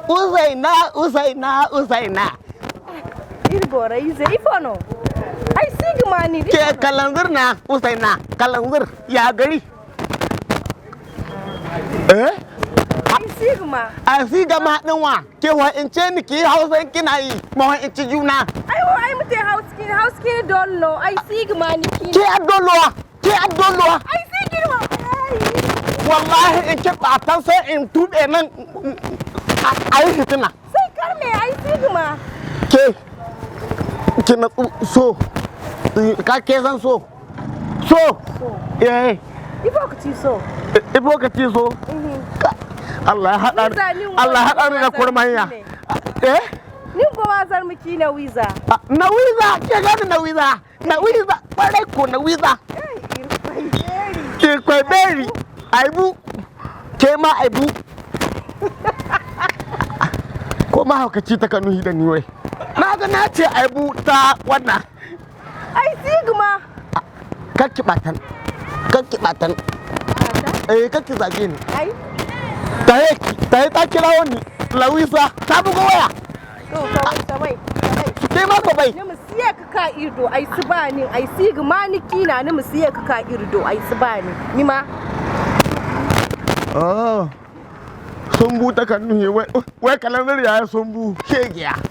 Usaina, Usaina, Usaina. Iri bora ize ifono. Ai sigma ni. Ke kalanzir na, Usaina, kalanzir ya gari. Eh? Ai sigma. A si gama ɗin wa, ke wa in ce ni ki yi Hausa in kina yi, ma wa in ci juna. Ai wo ai mute hauski hauski dollo. Ai sigma ni ki. Ke addolowa, ke addolowa. Ai sigma. Ai. Wallahi in ki ɓatan sai in tuɓe nan a yi fitina. Sai karme ai sigma. Ke, ki natsu so, ka ke san so. So, eh, Ifo ku ci so. Ifo ka ci so. Allah ya haɗa Wiza, ni Allah ya haɗa ni da wani kurmanya. ne. Eh? Ni ko wazar miki na wiza. Ah, na wiza, ke gani na wiza, na wiza, ƙwarai ko na wiza. Ai irkwai beri. Ke kwai beri, aibu, ke ma aibu. Ko mahaukaci ta kanu da ni wai. Na ga na ce aibu ta wannan. Ai sigma. Kakki ɓatan, kakki ɓatan. Eh, kakki zage ni. Ai. Tahe, tahe ta kira wani, Lawisa, ta bugo waya. To kawai bai. Ke ma ko bai. Ni mu siya ka ka irdo ai su ba ni ai sigma ni kina ni mu siya ka ka irdo ai su ba ni. Ni ma. Oh. Sun bu ta kan nuhi wai, wai kalandar yaya sun bu shegiya.